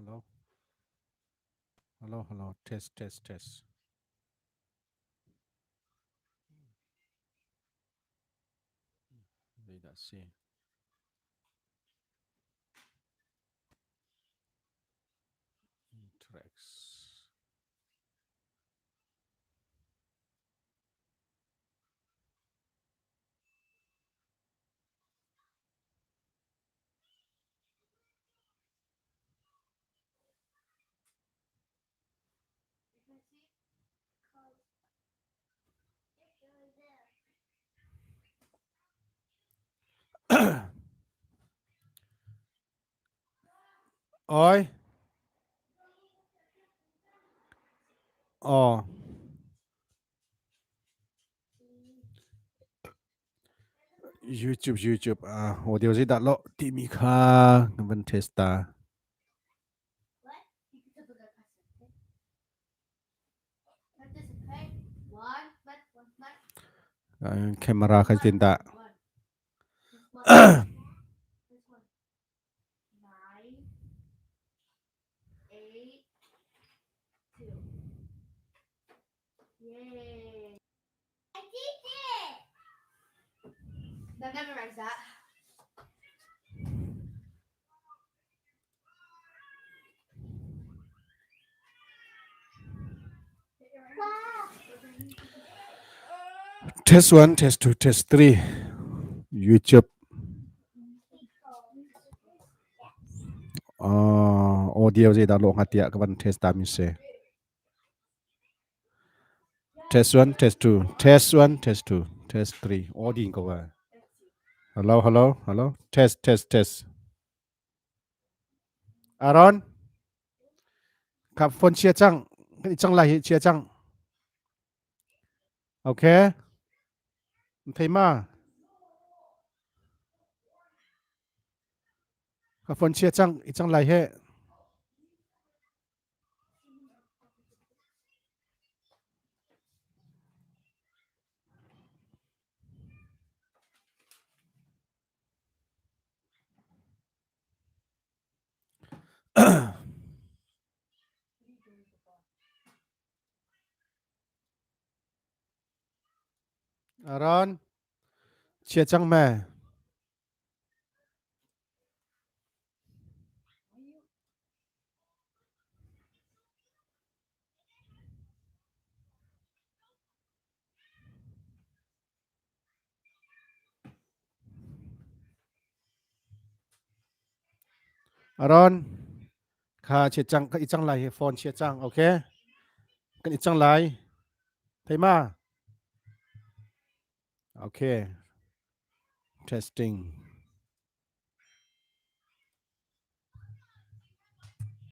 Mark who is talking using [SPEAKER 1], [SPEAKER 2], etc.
[SPEAKER 1] Hello. Hello, hello. Test, test, test. Zeidah si? Tracks. Oi. Oh. YouTube YouTube ah audio zeidah lo timi kha kan van test ta. Camera kha tin dah. Test 1, test 2, test 3. YouTube. Audio zeidah lawh hnga tiah ka van test ta mi si. Test 1, test 2, test 1, test 2, test 3. Audio ko ba. Hello, hello, hello. Test, test, test. Aaron, ka phone chia cang. Kan i cang lai hi chia cang. Okay. Thei ma? Ka phone chia cang, i cang lai he. Aaron, chia cang me. Aaron, kha chia cang ka i cang lai hi phone chia cang okay kan i cang lai thei ma okay testing.